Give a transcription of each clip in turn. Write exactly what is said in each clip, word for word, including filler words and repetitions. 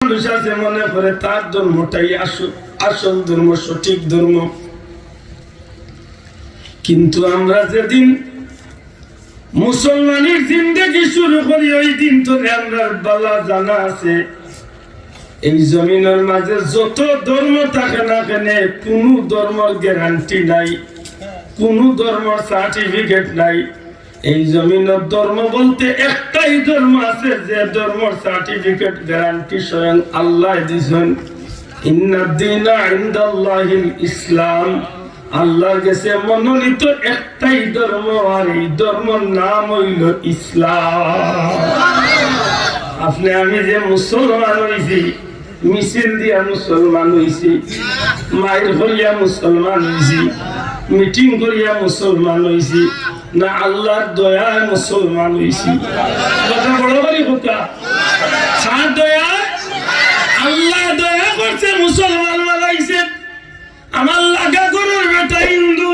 মানুষ আছে মনে করে তার ধর্মটাই আসল, আসল ধর্ম, সঠিক ধর্ম। কিন্তু আমরা যেদিন মুসলমানির জিন্দেগি শুরু করি, ওই দিন ধরে আমরার বালা জানা আছে, এই জমিনর মাঝে যত ধর্ম থাকে না কেনে, কুনু ধর্মর গ্যারান্টি নাই, কুনু ধর্মর সার্টিফিকেট নাই। এই জমিনর ধর্ম বলতে একটাই ধর্ম আছে, যে ধর্মর সার্টিফিকেট গ্যারান্টি স্বয়ং আল্লায় দিছইন। ইন্নাদ দীনা ইনদাল্লাহিল ইসলাম। আল্লাহর গেছে মনোনীত একটাই ধর্ম, আর এই ধর্মর নাম অইলো ইসলাম। আপনে আমি যে মুসলমান অইছি, মিছিল দিয়া মুসলমান অইছি, মাইর করিয়া মুসলমান অইছি, মিটিং করিয়া মুসলমান অইছি, না আল্লাহর দয়ায় মুসলমান অইছি? কথা বড় করি কউক্কা। কার দয়ায়? আল্লাহ দয়া করছে, মুসলমান বানাইছে। আমার লাগা ঘরর বেটা হিন্দু,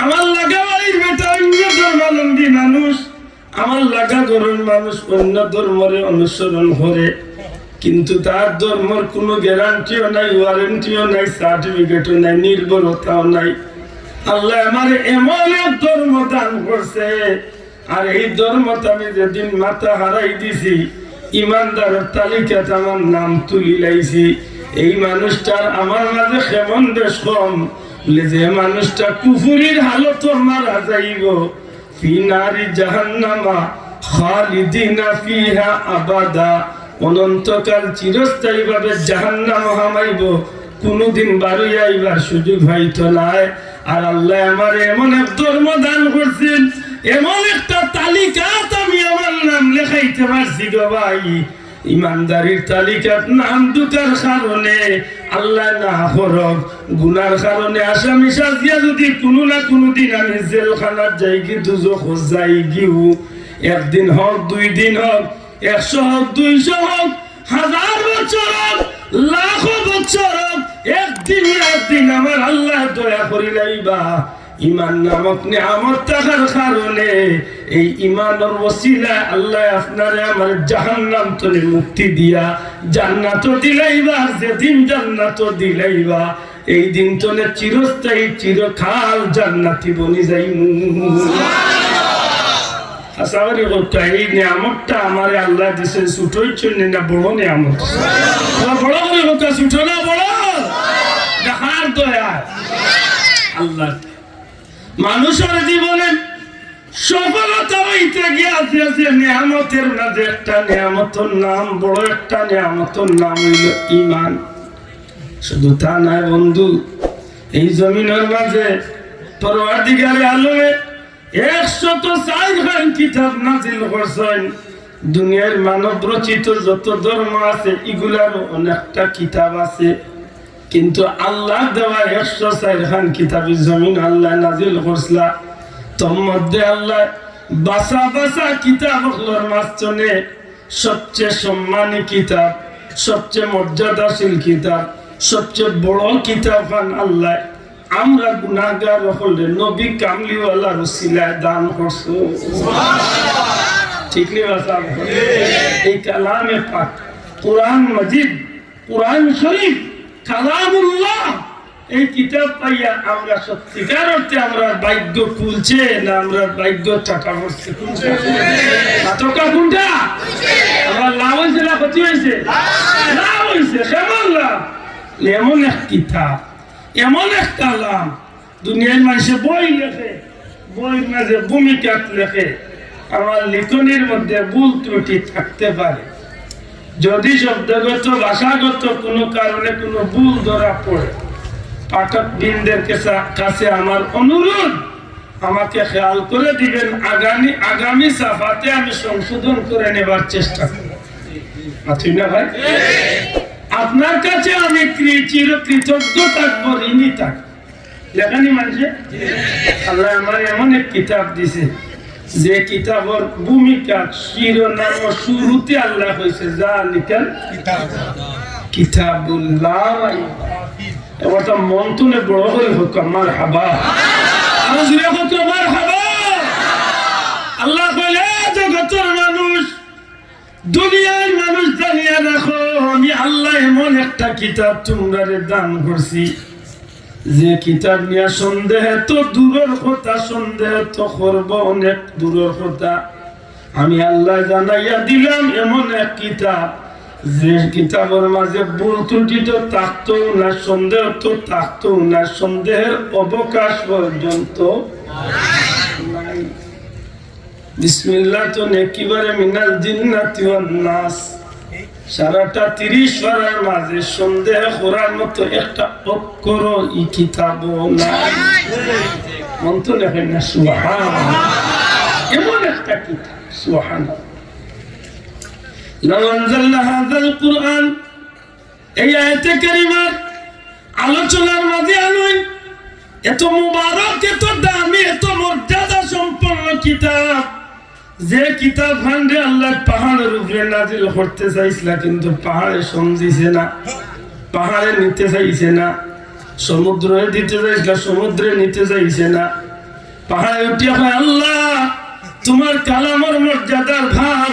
আমার লাগা বাড়ির বেটা অন্য ধর্মাবলম্বী মানুষ, আমার লাগা ঘরর মানুষ অন্য ধর্মরে অনুসরণ করে, কিন্তু তার ধর্মর কুনু গ্যারান্টিও নাই, ওয়ারেন্টিও নাই, সার্টিফিকেটও নাই, নির্ভরতাও নাই। আল্লায় আমারে এমন এক ধর্ম দান করছে, আর এই ধর্মত আমি যেদিন মাথা হারাই দিছি, ইমানদারর তালিকাত আমার নাম তুলি লাইছি। এই মানুষটার আমার মাঝে কেমন বেশ কম, বলে যে মানুষটা কুফুরির হালতো মারা যাইবো, ফি নারি জাহান্নামা খালিদিনা ফিহা আবাদা, অনন্তকাল চিরস্থায়ীভাবে জাহান্নামো হামাইবো, কুনুদিন বারইয়া আইবার সুযোগ পাইতো নায়। আর আল্লায় আমারে এমন এক ধর্ম দান করছইন, এমন একটা তালিকাত আমি আমার নাম লেখাইতে পারছি গো ভাই, ইমানদারির তালিকাত নাম ঢুকার কারণে আল্লায় না করউক, গুনার কারণে আসামি সাজিয়া যুদি কুনু না কুনু দিন আমি জেলখানাত যাইগি, দুজখো যাইগিউ, একদিন হউক, দুই দিন হউক, একশো হউক, দুইশো হউক, হাজার বছর হউক, লাখো বছর হউক, একদিন না একদিন আমার আল্লায় দয়া করি লাইবা। ইমান নামক নিয়ামত থাকার কারণে এই ইমানর ওসিলায় আল্লায় আপনারে আমারে জাহান্নাম তনে মুক্তি দিয়া জান্নাতো দিলাইবা। আর যেদিন জান্নাতো দিলাইবা, এই দিন তনে চিরস্থায়ী চিরকাল জান্নাতি বনি যাইমু। আশা করি কউক্কা, এই নিয়ামতটা আমারে আল্লায় দিছে, ছোট অইছে নি না বড় নিয়ামত? বড় করি কউক্কা, ছোট না বড়? দেখার দয়া আল্লাহ। মানুষর জীবনে সফলতা অইতে গিয়া যে যে নিয়ামতর মাঝে একটা নিয়ামতর নাম, বড় একটা নিয়ামতর নাম অইলো ইমান। শুধু তা নায় বন্ধু, এই জমিনর মাঝে পরওয়ারদিগারে আলমে একশত চাইর খান কিতাব নাজিল করছইন। দুনিয়ার মানব রচিত যত ধর্ম আছে, ইগুলারও অনেকটা কিতাব আছে, কিন্তু আল্লায় দেওয়া একশো চাইর খান কিতাব ই জমিন আল্লায় নাজিল করছলা। তন্মধ্যে আল্লায় বাছা বাছা কিতাব অকলর মাঝখানে সবচেয়ে সম্মানী কিতাব, সবচেয়ে মর্যাদাশীল কিতাব, সবচেয়ে বড় কিতাব খান আল্লায় আমরা গুনাহগার অকলরে নবী কামলিওয়ালার উসিলায় দান করছইন। ঠিক নি বা সাব? এই কালামে পাক, কোরআন মজিদ, কোরআন শরীফ, কালামুল্লাহ, এই কিতাব পাইয়া আমরা সত্যিকার অর্থে আমরার ভাইগ্য খুলছে না আমরার ভাইগ্য টাটা পড়ছে? কোনটা? মাতকা কোনটা? আমরার লাভ অইছে না ক্ষতি অইছে? লাভ অইছে। কেমন লাভ? এমন এক কিতাব, এমন এক কালাম, দুনিয়ার মানষে বই লেখে, বইর মাঝে ভূমিকাত লেখে, আমার লিখনির মধ্যে ভুল ত্রুটি থাকতে পারে। যুদি শব্দগত, ভাষাগত কুনু কারণে কুনু ভুল ধরা পড়ে, পাঠকবৃন্দের কাছে, কাছে আমার অনুরোধ, আমাকে খেয়াল করে দিবেন, আগামী, আগামী ছাপাতে আমি সংশোধন করে নেবার চেষ্টা করব। আছি না ভাই? আপনার কাছে আমি কৃ-, চির কৃতজ্ঞ থাকবো, ঋণী থাকবো। লেখা নি মানষে? আল্লায় আমারে এমন এক কিতাব দিছে, যে কিতাবর ভূমিকা শিরোনাম ও শুরুতে আল্লায় কইছে, "জালিকাল কিতাবুল লা রাইবা।" এবার তো মন তুলে বড় করি কউক্কা, মারহাবা। আরো জোরে কউক্কা, মারহাবা। আল্লায় কইলে, "জগতর মানুষ, দুনিয়ার মানুষ জানিয়া রাখো, আমি আল্লাহ এমন একটা কিতাব তুমরারে দান করছি, যে কিতাব নিয়া সন্দেহ তো দূরর কথা, সন্দেহ তো করব অনেক দূরর কথা। আমি আল্লাহ জানাইয়া দিলাম এমন এক কিতাব, যে কিতাবর মাঝে ভুল ত্রুটি তো থাকতো না, সন্দেহ তো থাকতো না, সন্দেহের অবকাশ পর্যন্ত নাই। বিসমিল্লাহ তো একেবারে মিনাল জিন্নাতি ওয়ান নাস। সারাটা তিরিশ পারার মাঝে সন্দেহ করার মতো একটা অক্ষরও ই কিতাবও নাই। মন তো লেখেন না, সুবহানাল্লাহ। এমন একটা কিতাব, সুবহানাল্লাহ। লাউ আনজালনা হাযাল কুরআন, এই আয়াতে কারিমার আলোচনার মাঝে আনুই এত মুবারক, এত দামি, এত মর্যাদা সম্পন্ন কিতাব, যে কিতাব খানরে আল্লাহ পাহাড়ের উপরে নাজিল করতে চাইছিলা, কিন্তু পাহাড়ে সমঝিছে না, পাহাড়ে নিতে চাইছে না, সমুদ্রে দিতে চাইছিলা, সমুদ্রে নিতে চাইছে না। পাহাড়ে উঠিয়া কয়, "আল্লাহ, তোমার কালামর মর্যাদার ভার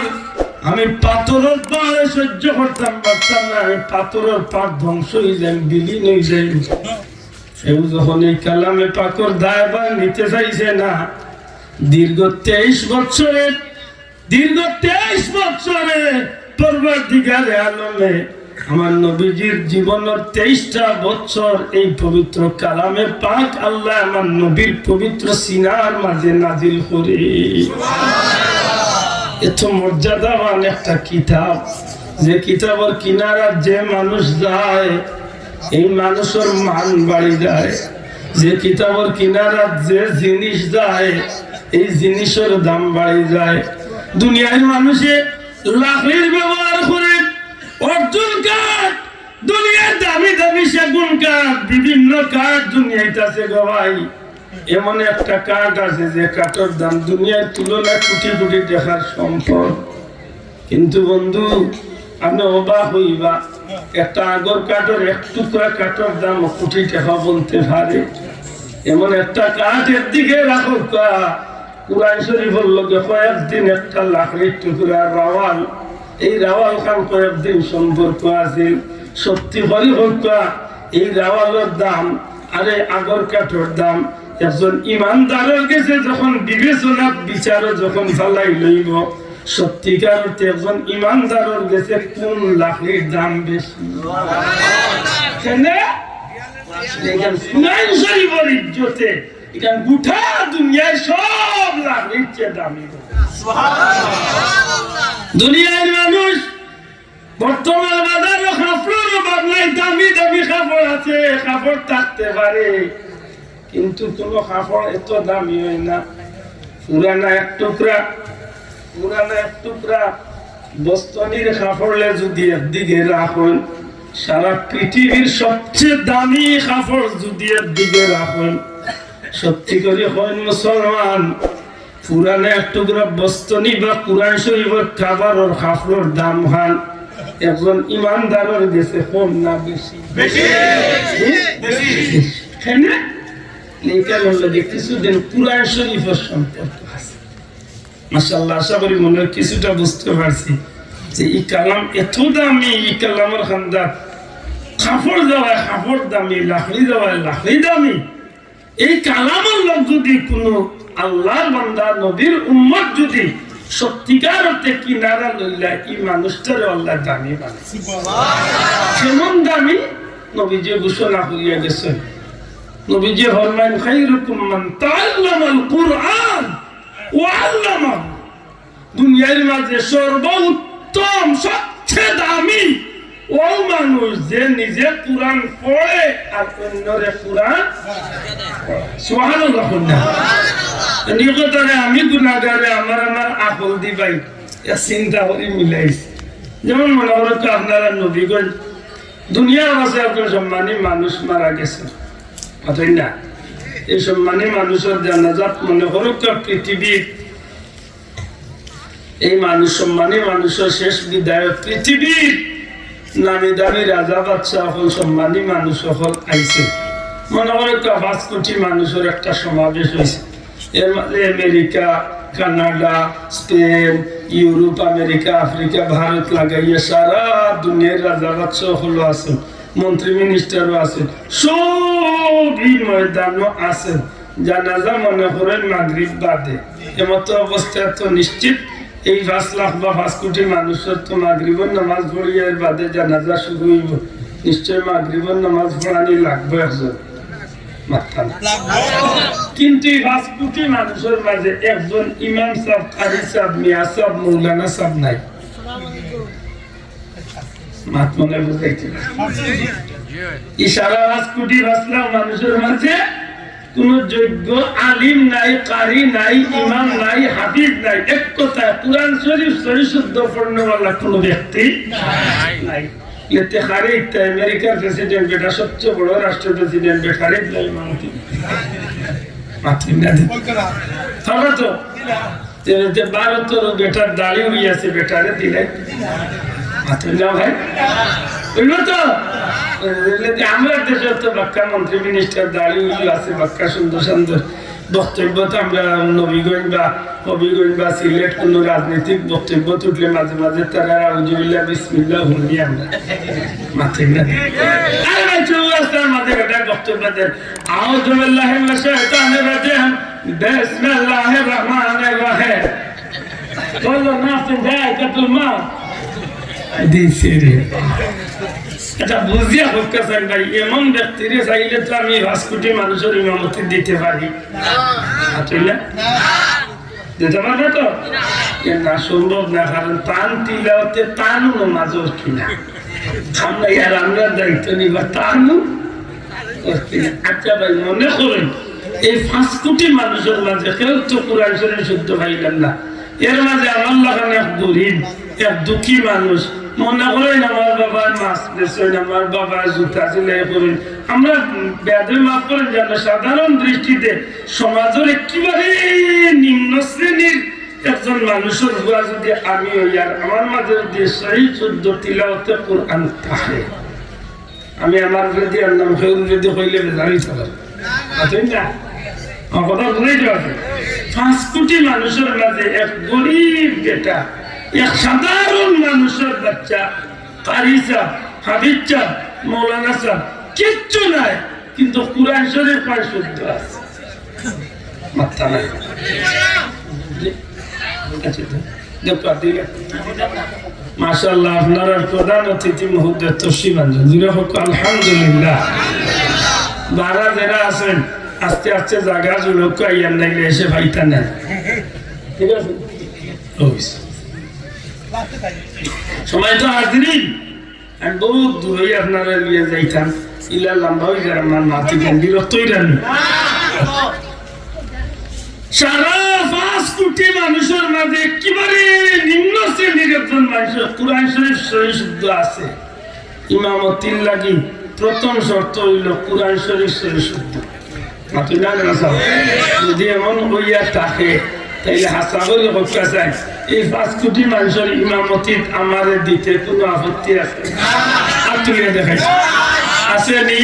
আমি পাথরর পাহাড়ে সহ্য করতাম পারতাম না, আমি পাথরর পাহাড় ধ্বংস হয়ে যাই, বিলীন হয়ে যাই।" কেউ যখন এই কালামে পাকর দায়ভার নিতে চাইছে না, দীর্ঘ তেইশ বছরে, দীর্ঘ তেইশ বছরে পরওয়ারদিগারে আলমে আমার নবীজির জীবনের তেইশটা বছর এই পবিত্র কালামে পাক আল্লাহ আমার নবীর পবিত্র সিনার মাঝে নাজিল করে। এত মর্যাদাবান একটা কিতাব, যে কিতাবর কিনারাত যে মানুষ যায়, এই মানুষর মান বাড়ি যায়। যে কিতাবর কিনারাত যে জিনিস যায়, এই জিনিসর দাম বাড়ি যায়। দুনিয়ার মানুষে লাকড়ির ব্যবহার করে, অর্জুন কাঠ, দুনিয়ার দামি দামি সেগুন কাঠ, বিভিন্ন কাঠ দুনিয়াত আছে গো ভাই। এমন একটা কাঠ আছে যে কাঠর দাম দুনিয়ার তুলনায় কোটি কোটি টাকার সম্পদ। কিন্তু বন্ধু, আপনি অবাক হইবা, একটা আগর কাঠর এক টুকরা কাঠর দাম কোটি টাকা বলতে পারে। এমন একটা কাঠ একদিকে রাখউক্কা, কোরআন শরীফর লগে কয়েকদিন একটা লাকড়ির টুকরা রাওয়াল, এই রাওয়াল খান কয়েকদিন সম্পর্ক আছিল। সত্যি করি কউক্কা, এই রাওয়ালর দাম আর এই আগর কাঠর দাম একজন ইমানদারর গেছে যখন বিবেচনা বিচারো যখন ফালাই লইব, সত্যিকার অর্থে একজন ইমানদারর গেছে কোন লাকড়ির দাম বেশি? কেনে? এখান কোরআন শরীফর ইজ্জতে, এখান গোটা দুনিয়ার সব লাকড়ির চেয়ে দামি। দুনিয়ার মানুষ বর্তমান বাজারো কাপড়র অভাব নাই, দামি দামি কাপড় আছে, কাপড় থাকতে পারে, কিন্তু কোনো কাপড় এত দামি হয় না। পুরানা এক টুকরা, পুরানা এক টুকরা বস্তনির কাপড়লে যদি একদিকে রাখইন, সারা পৃথিবীর সবচেয়ে দামি কাপড় যদি একদিকে রাখইন, সত্যি করি কইন মুসলমান, পুরানা এক টুকরা বস্তনি বা কোরআন শরীফর কাভারর কাপড়র দাম খান একজন ইমানদারর গেছে কম না বেশি? বেশি। বেশি। কেনে? এই কারণে লাগে কিছুদিন কোরআন শরীফর সম্পর্ক আছে। মাশাআল্লাহ, আশা করি মনে হয় কিছুটা বুঝতে পারছি যে এই কালাম এত দামি, এই কালামর খান্দাত কাপড় দেওয়ায় কাপড় দামি, লাকড়ি দেওয়ায় লাকড়ি দামি। এই কালামর লগ যদি কোনো আল্লাহর বান্দা, নবীর উম্মত যদি সত্যিকার অর্থে কিনারা লইলা, এই মানুষটারে আল্লাহ দামি বানায়। কেমন দামি? নবীজি ঘোষণা করিয়া গেছেন। নবীজি ফরমাইন, "খাইরুকুম মান তাআল্লামাল কুরআন ওয়া আল্লামাহু।" দুনিয়ার মাঝে সর্বোত্তম, সবচেয়ে দামি ও মানুষ যে নিজে কোরআন পড়ে আর অন্যরে কোরআন পড়ায়। সুবহানাল্লাহ কইন না? এই কথারে আমি গুনাহগারে আমার, আমার আকল দি ভাই, এক চিন্তা করি মিলাইছি। যেমন মনে করো তো আপনারা নবীগণ দুনিয়ার মাঝে একজন সম্মানী মানুষ মারা গেছে, অতএব না, এই সম্মানী মানুষর জানাজাত মনে করো তো পৃথিবীর এই মানুষ, সম্মানী মানুষর শেষ বিদায়, পৃথিবীর নামি দামি রাজা বাদশাহ অকল, সম্মানী মানুষ অকল আইছে। মনে করো তো পাঁচ কোটি মানুষর একটা সমাবেশ হইছে। এর মাঝে America, Canada, Spain, Europe, America, Africa, Bharat লাগাইয়া সারা দুনিয়ার রাজা বাদশাহ অকলও আছইন, মন্ত্রী মিনিস্টারও আছইন, সবই ময়দানো আছইন। জানাজা মনে করইন মাগরিব বাদে। এমতো অবস্থায় তো নিশ্চিত এই পাঁচ লাখ বা পাঁচ কোটি মানুষর তো মাগরিবর নামাজ পড়িয়া এর বাদে জানাজা শুরু অইবো। নিশ্চয় মাগরিবর নামাজ পড়ানি লাগবো একজন। মাতরা না। কিন্তু এই পাঁচ কোটি মানুষর মাঝে একজন ইমাম সাব, কারি সাব, মিয়া সাব, মৌলানা সাব নাই। মাত মনে বুঝাইতে পারছি। এই সারা পাঁচ কোটি পাঁচ লাখ মানুষর মাঝে কোনো যোগ্য আলিম নাই, কারি নাই, ইমাম নাই, হাফিজ নাই। এক কথায় কোরআন শরীফ সহি শুদ্ধ পড়নেওয়ালা কোনো ব্যক্তি নাই। এতে খারিজ, তাই আমেরিকার প্রেসিডেন্ট বেটা, সবচেয়ে বড় রাষ্ট্র প্রেসিডেন্ট বেটা, খারিজ নাই ইমামতি। মাতরা না দি। তারা তো যে, যে ভারতর বেটার দাড়ি উড়ি আছে, বেটারে দিলাই। মাতরা না ভাই। অইলো তো? এমনিতে আমরার দেশে তো বাক্কা মন্ত্রী মিনিস্টার দাড়ি উড়ি আছে, বাক্কা সুন্দর সুন্দর বক্তব্য তো আমরা নবীগঞ্জ বা হবিগঞ্জ বা সিলেট কোনো রাজনৈতিক বক্তব্য তুললে মাঝে মাঝে তারা আউজুবিল্লাহ বিসমিল্লাহ হুনি আমরা। মাতরা না দি। আরে ভাই, চৌরাস্তার মাঝে বেটা বক্তব্য দেন, আউজুবিল্লাহি মিনাশ শাইতানির রাজিম, বিসমিল্লাহির রহমানির রহিম। কুল্লু নাফসিন যায়িকাতুল মাউত। দিছে রে। আচ্ছা, বুঝিয়া হক্কা চাই ভাই, এমন ব্যক্তিরে চাইলে তো আমি পাঁচ কোটি মানুষর ইমামতি দিতে পারি। আচ্ছা, না? দিতে পারবে তো? এ না, সম্ভব না, কারণ তান তিলাওতে তানও নমাজ অর কি না। আমরা ইয়ার, আমরা দায়িত্ব নিবা, তানও অর কি না। আচ্ছা ভাই, মনে করইন, এই পাঁচ কোটি মানুষর মাঝে কেউ তো কোরআন শরীফ শুদ্ধ পাইলাম না, এর মাঝে আমার লাখান এক গরিব, এক দুঃখী মানুষ, মনে করইন আমার বাবার মাছ বেচইন, আমার বাবার জুতা সেলাই করইন, আমরা বেয়াদবি মাফ করইন যেন সাধারণ দৃষ্টিতে সমাজর একেবারে নিম্ন শ্রেণীর একজন মানুষর পুয়া যদি আমি অই আর আমার মাঝে যদি সহি শুদ্ধ তিলাওতে কোরআন থাকে, আমি আমার যদি আর নাম কেউ যদি কইলে বেজার অইতে পারে। বুঝছইন না? আমার কথা বুঝাইতে পারছি? পাঁচ কোটি মানুষর মাঝে এক গরিব বেটা, এক সাধারণ মানুষর বাচ্চা, কারি সাব, হাফিজ সাব, মৌলানা সাব, কিচ্ছু নাই, কিন্তু কোরআন শরীফ পায় শুদ্ধ আছে। মাতরা নাই। আচ্ছা, দেখো, দিলে। মাশাআল্লাহ, আপনারার প্রধান অতিথি মহোদয় তসিফ আনছইন। জুড়ে হোক, আলহামদুলিল্লাহ। বারা যেরা আছইন, আস্তে আস্তে জাগা জুড়ুক্কা, ইয়ার নাইলে এসে পাইতা না। ঠিক আছে? অইছে। সম্মানিত হাজিরিন, আমি বহুত দূরই আপনারারে লইয়া যাইতাম, ইলা লম্বা অই যার আমার মাতি কেন বিরক্ত অইরা নি। সারা পাঁচ কোটি মানুষর মাঝে একেবারে নিম্ন শ্রেণীর একজন মানুষ কোরআন শরীফ সহি শুদ্ধ আছে। ইমামতির লাগি প্রথম শর্ত অইলো কোরআন শরীফ সহি শুদ্ধ। মাতইন না কেনে সাব? যদি এমন অইয়া থাকে, তাইলে হাছা করি কইতা চাই, এই পাঁচ কোটি মানুষর ইমামতিত আমারে দিতে কোনো আপত্তি আছে? হাত তুলিয়া দেখাইছে। আছে নি?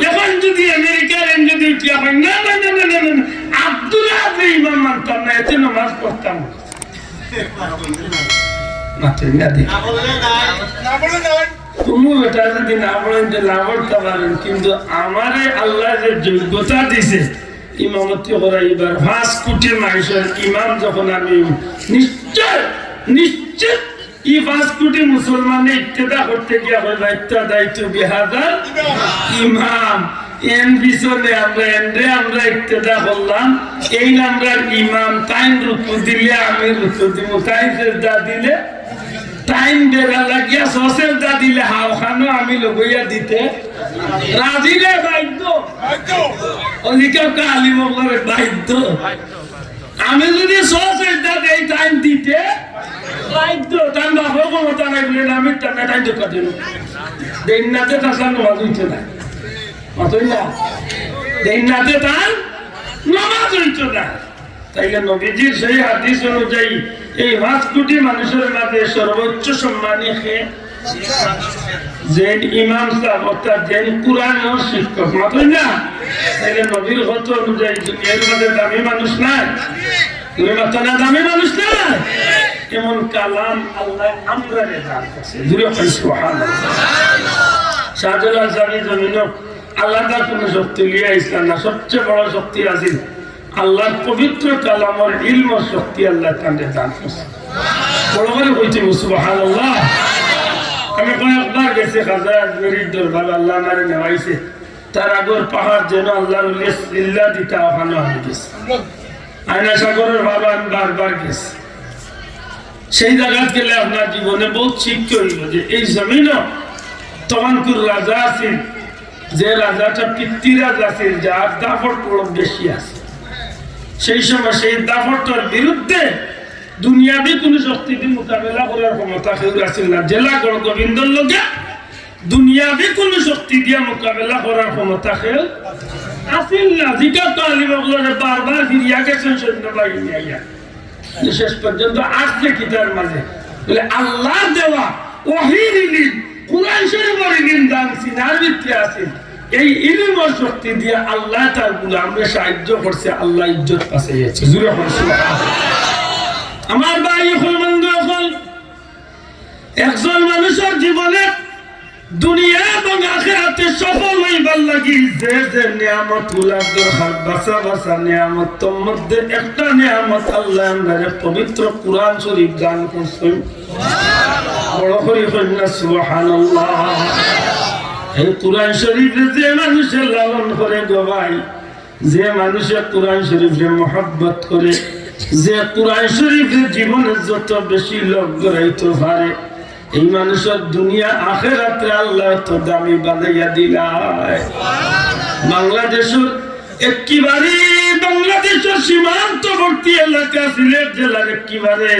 এখন যদি আমেরিকার এন যদি উঠিয়া কয়, "না, না, না, আব্দুল্লাহ যে ইমাম মানতাম না, এতে নামাজ পড়তাম না।" মাতইন না দি। কুনু বেটা যদি না পড়েন, যে না পড়তা পারেন, কিন্তু আমারে আল্লায় যে যোগ্যতা দিছে, ইমামতি করাইবার, পাঁচ কোটি মানুষর ইমাম যখন আমি, নিশ্চয়, নিশ্চিত, ই পাঁচ কোটি মুসলমানে ইক্তেদা করতে গিয়া কইবা, "ইক্তাদাইতু বিহাদাল ইমাম।" এন পিছনে আমরা, এনরে আমরা ইক্তেদা করলাম, এইন আমরার ইমাম, তাইন রুকু দিলে আমি রুকু দিমু, তাইন সেজদা দিলে তাইন বেড়া লাগিয়া সসেজদা দিলে হাওখানো আমি লগইয়া দিতে রাজি রে বাধ্য। অলিকা কালি মগরে বাধ্য। আমি যদি সসেজদা দেই তাইন দিতে বাধ্য। তান বাপর ক্ষমতা নাই বলে আমি তার তাইন ধোকা দিল। দেন নাতে তার সামনে মাঝে উঠে না। মাতইন না। দেন নাতে তার নামাজ অইতো না। তাইলে নবীজির সেই হাদিস অনুযায়ী এই পাঁচ কোটি মানুষর মাঝে সর্বোচ্চ সম্মানী কে? যেইন ইমাম সাব, অর্থাৎ যেইন কোরআনর শিক্ষক। মাতইন না? তাইলে নবীর কথা অনুযায়ী দুনিয়ার মাঝে দামি মানুষ নাই? তুমি মাতো না, দামি মানুষ নাই? এমন কালাম আল্লাহ আমরারে দান করছে। জুরে কই সুবহানাল্লাহ। শাহজালাল সাহেব জমিনো আলাদা কোনো শক্তি লিয়া আইছলা না, সবচেয়ে বড় শক্তি আছিল আল্লাহর পবিত্র কালামর ইলমর শক্তি আল্লাহ তানরে দান করছে। বড় করি কইতে সুবহানাল্লাহ। আমি কয়েকবার গেছি খাজা আজমিরির দরবার, আল্লাহ আমারে নেওয়াইছে। তার আগর পাহাড় যেন আল্লাহর উলিয়ে চিল্লা দিতা, ওখানো আমি গেছি। আয়না সাগরর বাবা আমি বারবার গেছি। সেই জাগাত গেলে আপনার জীবনে বহুত শিক্ষা অইবো যে এই জমিনো তখনকুর রাজা আছিল, যে রাজাটা পিতৃরাজ আছিল, যার দাপট বড় বেশি আছিল। সেই সময় সেই দাপটর বিরুদ্ধে দুনিয়াবি কোনো শক্তি দি মোকাবেলা করার ক্ষমতা কেউর আছিল না। জেলা গড় গোবিন্দর লগে দুনিয়াবি কোনো শক্তি দিয়া মোকাবেলা করার ক্ষমতা কেউ আছিল না। জিকাও তো আলিম অকলরে বারবার ফিরিয়া গেছইন সৈন্যবাহিনী আইয়া। যে শেষ পর্যন্ত আসছে কিতার মাঝে? বলে, আল্লাহর দেওয়া ওহীর ইলিম, কুরআন শরীফর ইলিম দান সিনার ভিতরে আছিল। এই ইলিমর শক্তি দিয়া আল্লাহ তার গুলামরে সাহায্য করছে, আল্লাহ ইজ্জত পাইছে। জুরে কই সুবহানাল্লাহ। আমার ভাই অকল, বন্ধু অকল, একজন মানুষর জীবনে দুনিয়া এবং আখেরাতে সফল অইবার লাগি যে যে নিয়ামতগুলার দরকার, বাছা বাছা নিয়ামতর মধ্যে একটা নিয়ামত আল্লাহ আমরারে পবিত্র কুরআন শরীফ দান করছইন। বড় করি কইন না সুবহানাল্লাহ। এই কুরআন শরীফরে যে মানুষে লালন করে গো ভাই, যে মানুষে কুরআন শরীফরে মহব্বত করে, যে কুরআন শরীফরে জীবনে যত বেশি লগ করাইতো পারে, এই মানুষর দুনিয়া আখেরাতরে আল্লাহ তো দামি বানাইয়া দিলায়। বাংলাদেশর একেবারে, বাংলাদেশর সীমান্তবর্তী এলাকা, সিলেট জেলার একেবারে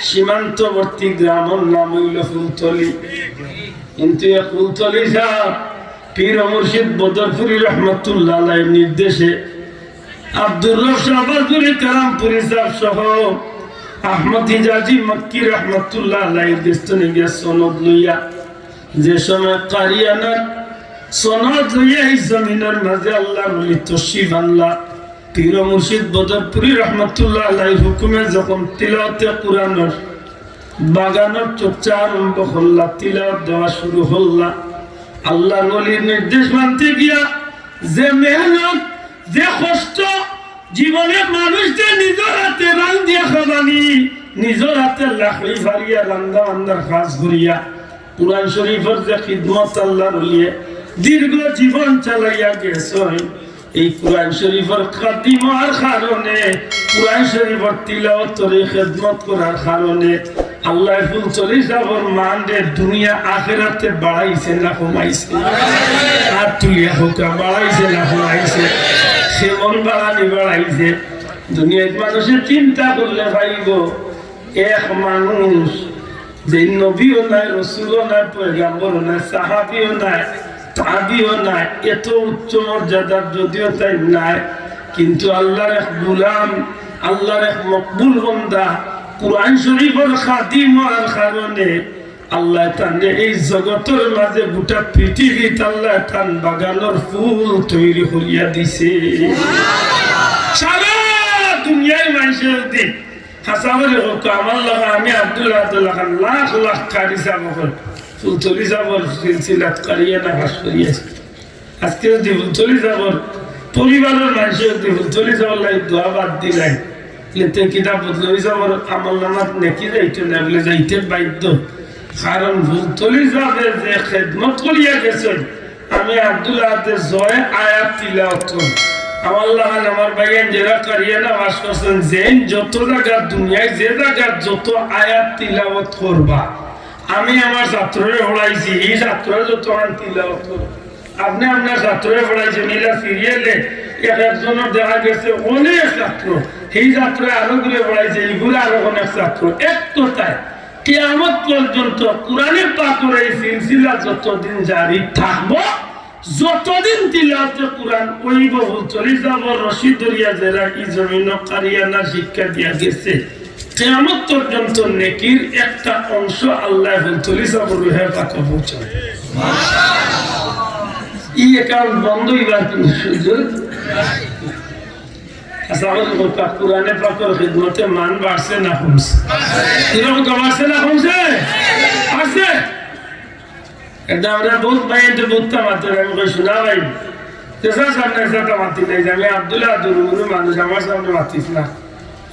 সীমান্তবর্তী গ্রামর নাম অইলো ফুলতলি। কিন্তু এ ফুলতলি সাহেব পীর ও মুর্শিদ বদরপুরী রহমতুল্লাহ আলাইহির নির্দেশে আব্দুর রব শাহবাজপুরী কারামপুরী সাহেব সহ আহমদ হিজাজি মক্কি রহমতুল্লাহ আলাইহির গেছ থনে গিয়া সনদ লইয়া, যে সময় কারিয়ানার সনদ লইয়া এই জমিনর মাঝে আল্লাহর ওলি তশরিফ আনলা, পীর ও মুর্শিদ বদরপুরী রহমতুল্লাহ আলাইহির হুকুমে যখন তিলাওয়াতে কুরআনর বাগানর চর্চা আরম্ভ করলা, তিলাওয়াত দেওয়া শুরু করলা। আল্লাহর ওলির নির্দেশ মানতে গিয়া যে মেহনত, যে কষ্ট, জীবনে মানুষরে নিজর হাতে রান্দিয়া খাবানি, নিজর হাতে লাকড়ি ফাড়িয়া রান্দা বান্দার কাজ করিয়া, কুরআন শরীফর যে খিদমত আল্লাহর ওলিয়ে দীর্ঘ জীবন চালাইয়া গেছইন, এই কুরআন শরীফর খাদিম অওয়ার কারণে, কুরআন শরীফর তিলাওয়াতর এই খেদমত করার কারণে আল্লায় ফুলতলি সাবর মানরে দুনিয়া আখেরাতে বাড়াইছে না কমাইছে? হাত তুলিয়া কউক্কা, বাড়াইছে না কমাইছে? কেমন বাড়ানি বাড়াইছে? দুনিয়াত মানুষে চিন্তা করলে পাইবো, এক মানুষ যে নবীও নায়, রসুলও নায়, পয়গাম্বরও নায়, সাহাবীও নায়, তাবিও নায়, এত উচ্চ মর্যাদার যদিও তাই নায়, কিন্তু আল্লাহর এক গুলাম, আল্লাহর এক মকবুল বন্দা, কুরআন শরীফর খাদিম অওয়ার কারণে আল্লায় তানরে এই জগতর মাঝে গোটা পৃথিবীত আল্লায় তান বাগানর ফুল তৈরি করিয়া দিছে। সারা দুনিয়ার মানষে যদি হাছা করি কউক্কা, আমার লাখান, আমি আব্দুল আহাদর লাখান লাখ লাখ কারি সাব অকল ফুলতলি সাবর সিলসিলাত কারিয়ানা পাশ করি আইছি। আজকে যদি ফুলতলি সাবর পরিবারর মানষে যদি ফুলতলি সাবর লাগি দোয়া বাদ দিলাইন, তে কিতা ফুলতলি সাবর আমলনামাত নেকি যাইতো না, বলে যাইতে বাধ্য। কারণ ফুলতলি সাবে যে খেদমত করিয়া গেছইন, আমি আব্দুল আহাদে জয় আয়াত তিলাওয়াত করি। আমার লাখান আমার ভাইয়াইন যেরা কারিয়ানা পাশ করছইন, যেইন যত জাগাত দুনিয়ার যে জাগাত যত আয়াত তিলাওয়াত করবা, আমি আমার ছাত্ররে পড়াইছি, এই ছাত্ররে যতখান তিলাওয়াত করবা। আপনে আপনার ছাত্ররে পড়াইছইন, ইলা সিরিয়ালে এক একজনর দেখা গেছে অনেক ছাত্র, এই ছাত্ররে আরো গুরে পড়াইছে, ইগুরে আরো অনেক ছাত্র। এক কথায়, কিয়ামত পর্যন্ত কুরআনে পাকর এই সিলসিলা যতদিন জারি থাকবো, যতদিন তিলাওয়াতে কুরআন অইবো, ফুলতলি সাবর রশি ধরিয়া যেরা ই জমিনো কারিয়ানা শিক্ষা দিয়া গেছে, কিয়ামত পর্যন্ত নেকির একটা অংশ আল্লায় ফুলতলি সাবর রুহে পাকো পৌঁছাইবো। ই অ্যাকাউন্ট বন্ধ অইবার কোনো সুযোগ নাই। চাউল গোটা কোরআনে পাকর খিদমতে মান বাড়ছে না কমছে? এরকম তো বাড়ছে না কমছে? বাড়ছে। এটা আমরা বহুত ভাই, এটা বহুত মাতের, আমি কই, "শোনা ভাই, তেসার সামনে একটা মাতি নাই, যে আমি আব্দুল্লাহ আব্দুল মুমিন মানুষ, আমার সামনে মাতিস না।"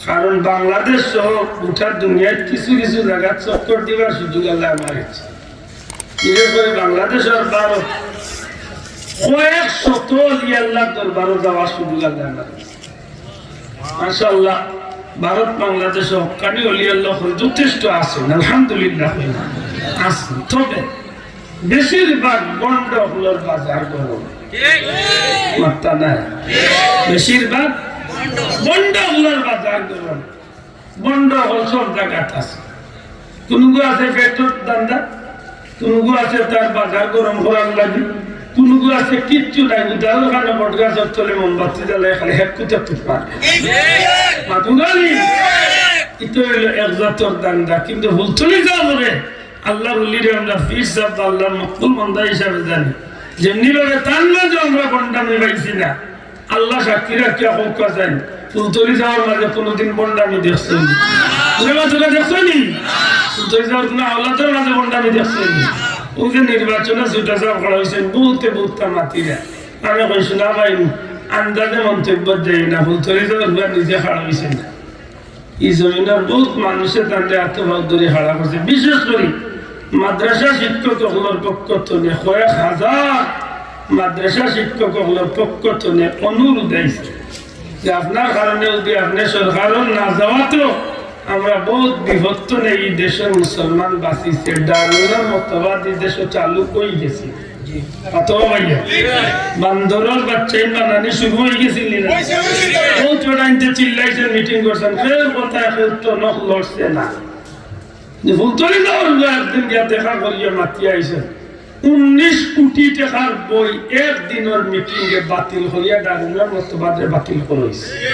কারণ বাংলাদেশ সহ গোটা দুনিয়ার কিছু কিছু জায়গা চক্কর দিবার সুযোগ আল্লাহ আমার ইচ্ছে। বিশেষ করে বাংলাদেশ আর ভারত, কয়েক শত অলি আল্লাহর দরবারও যাওয়ার সুযোগ আল্লাহ আমার ইচ্ছে। মাশাআল্লাহ, ভারত বাংলাদেশে হক্কানি অলি আল্লাহ যথেষ্ট আছেন, আলহামদুলিল্লাহ আছেন। তবে বেশিরভাগ ভণ্ড অকলর বাজার গরম। মাত্তা নাই। বেশিরভাগ ভণ্ড অকলর বাজার গরম। ভণ্ড অকল সব জাগাত আছে। কুনুগু আছে পেটর ধান্দা, কুনুগু আছে তার বাজার গরম করার লাগি, কুনুগু আছে কিচ্ছু নাই, উদাহরণ খানো বট গাছর তলে মোমবাতি জ্বালায় খালি হেক্কুতে তুপার। মাতুঙ্গালি, ইতো হইল এক জাতর ধান্দা। কিন্তু ফুলতলি যাওয়ার পরে আল্লাহর অলিরে আমরা পীর সাহেব বা আল্লাহর মকবুল বান্দা হিসাবে জানি। যেমনি ভাবে তার মাঝে আমরা ভণ্ডামি পাইছি না, আল্লাহ সাক্ষী রাখিয়া কউক্কা চাইন, ফুলতলি যাওয়ার মাঝে কোনোদিন ভণ্ডামি দেখছইন নি? ওরে বা, তোরা দেখছইন নি? ফুলতলি যাওয়ার কোনো আওলাদর মাঝে ভণ্ডামি দেখছইন নি? ওই যে নির্বাচনে ছুটা সাহেব খাড়া অইছইন, বহুতে বহুতটা মাতিরা। আমি কই, "শোনা ভাই, আন্দাজে মন্তব্য দেই না, ফুলতলি যাওয়ার নিজে খাড়া অইছে না।" ই জমিনর বহুত মানুষে তানরে আতো পাও ধরি খাড়া করছে, বিশেষ করি মাদ্রাসা শিক্ষক অকলর পক্ষ তনে, কয়েক হাজার মাদ্রাসা শিক্ষক অকলর পক্ষ তনে অনুরোধ আইছে যে আপনার কারণে যদি আপনি সরকারর না যাওয়াত আমরা বহুত বিপদ তনে ই দেশর মুসলমান বাঁচিছে, দারুণর মতবাদ ই দেশো চালু অই গেছে। কত ভাইয়া? বান্দরর বাচ্চাইন বানানি শুরু অই গেছিল নি না? ও চূড়াইন্তে চিল্লাইছেন, মিটিং করছেন, কেউ কথা কেউ তো নখ লড়ছে না। যে ফুলতলি যাওয়ার একদিন গিয়া দেখা করিয়া মাতিয়া আইছেন, উনিশ কোটি টাকার বই এক দিনর মিটিং এ বাতিল করিয়া দারুণর মতবাদরে বাতিল করা অইছে।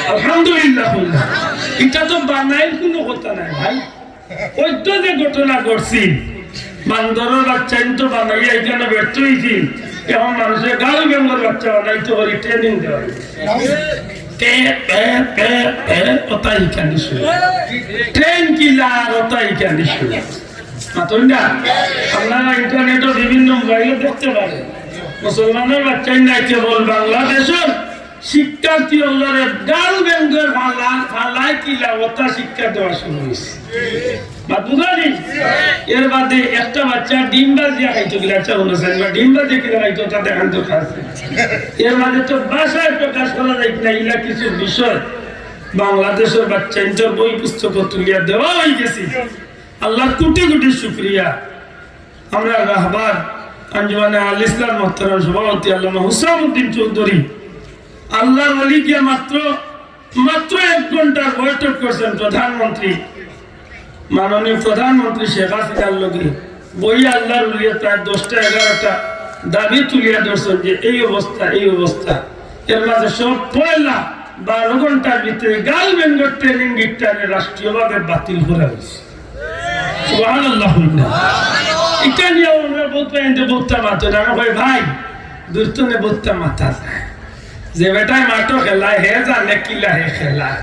আলহামদুলিল্লাহ কইলা। ইটা তো বানাইল কোনো কথা নাই ভাই। অইতো যে ঘটনা ঘটছিল, বান্দরর বাচ্চাইন তো বানাইয়া ইখানো ব্যর্থ অইছিল। এখন মানুষে গাল বেঙ্গর বাচ্চা বানাইতো করি ট্রেনিং দেওয়া অইছে। টে, পে, পে, পে, ওটা ইখানে শুরু। ট্রেন কিলার ওটা ইখানে শুরু। মাতইন না? আপনারা ইন্টারনেটো বিভিন্ন মোবাইলো দেখতে পারেন। মুসলমানর বাচ্চাইন না কেবল বাংলাদেশর শিক্ষার্থী অকলরে গাল বেঙ্গর ফালা, ফালায় কিলা ওটা শিক্ষা দেওয়া শুরু অইছে। বা বুঝানি? এর বাদে একটা বাচ্চা ডিম ভাজিয়া খাইতো কিলা, আচ্ছা, বলো স্যার, বা ডিম ভাজিয়া কিলা খাইতো, ওটা দেখান দরকার আছে। এর বাদে তো ভাষায় প্রকাশ করা যায় না, ইলা কিছু বিষয় বাংলাদেশর বাচ্চাইন্তর বই পুস্তক তুলিয়া দেওয়া অই গেছে। আল্লাহর কোটি কোটি শুকরিয়া। আমরা রাহবার আঞ্জুমানে আল ইসলাম মোহতারাম সভাপতি আল্লামা হুসামউদ্দিন চৌধুরী আল্লাহর ওলি গিয়া মাত্র, মাত্র এক ঘন্টার বৈঠক করছেন প্রধানমন্ত্রী, মাননীয় প্রধানমন্ত্রী শেখ হাসিনার লগে। বই আল্লাহর ওলিয়ে প্রায় দশটা এগারোটা দাবি তুলিয়া ধরছেন যে এই অবস্থা, এই অবস্থা। এর মাঝে সব পয়লা বারো ঘন্টার ভিতরে গাল বেঙ্গর ট্রেনিং গিটারে রাষ্ট্রীয়ভাবে বাতিল করা অইছে। সুবহানাল্লাহ। ইটা নিয়ে আমরা বহুত পয়েন্টে বক্তা মাতে না, আমি কই, "ভাই, দূর তনে বক্তা মাতা যায়। যে বেটায় মাঠো খেলায়, হে জানে কিলা হে খেলায়।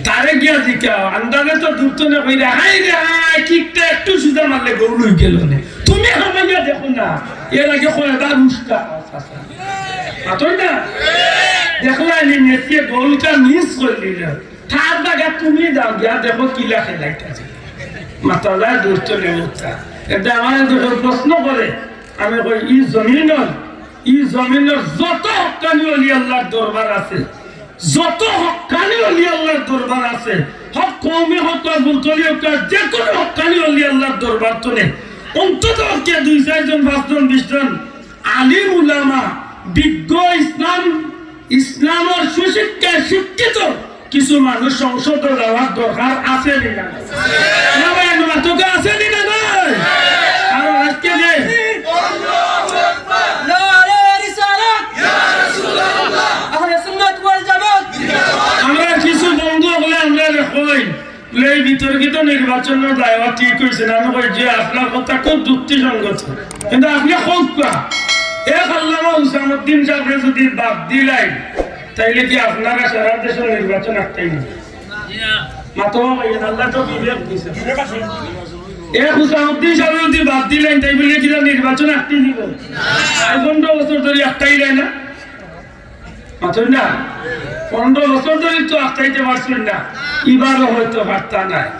তারে গিয়া জিকাও, আন্দাজে তো দূর তনে কইরা, হায় রে হায়, কিকটা একটু সুজা মারলে গোল অই গেল নে। তুমি হামাইয়া দেখো না, এর আগে কয়বার উস্কা।" মাতইন না? দেখলায় নি মেসিয়ে গোলটা মিস করি দিল। তার জাগা তুমি যাও, গিয়া দেখো কিলা খেলাইতাছে। মাতা যায় দূর তনে বক্তা। এটা আমার যখন প্রশ্ন করে, আমি কই, ই জমিনর, ই জমিনর যত হক্কানি অলি আল্লাহর দরবার আছে, যত হক্কানি অলি আল্লাহর দরবার আছে, হক কওমি হক বা ফুলতলি হক বা যে কোনো হক্কানি অলি আল্লাহর দরবার তনে অন্তত পক্ষে দুই চাইরজন, পাঁচজন, বিশজন আলিম উলামা, বিজ্ঞ ইসলাম, ইসলামর সুশিক্ষায় শিক্ষিত কিছু মানুষ সংসদো যাওয়ার দরকার আছে নি না? না ভাই, এমন মাতকা আছে নি না নাই? আর আজকে যে নারায়ে রিসালাত, আহলে সুন্নাত ওয়াল জামাত। আমরা কিছু বন্ধু অকলে আমরারে কইন, এই বিতর্কিত নির্বাচনর দায়ভার ঠিক অইছে না, আমি কই যে আপনার কথা খুব যুক্তিসঙ্গত, কিন্তু আপনে কউক্কা, এক আল্লামা হুসামউদ্দিন সাহেবরে যদি বাদ দিলাই, তাইলে কি আপনারা সারা দেশর নির্বাচন আটকাই দিবা? মাতো ভাই, আল্লায় তো বিবেক দিছে। এ হুসামুদ্দিন সাহেব যদি বাদ দিলাইন, তাই বলে কিতা নির্বাচন আটকাই দিবো? আর পনেরো বছর ধরি আটকাইলায় না, মাতইন না? পনেরো বছর ধরি তো আটকাইতে পারছইন না, ইবারও হয়তো পারতা নায়।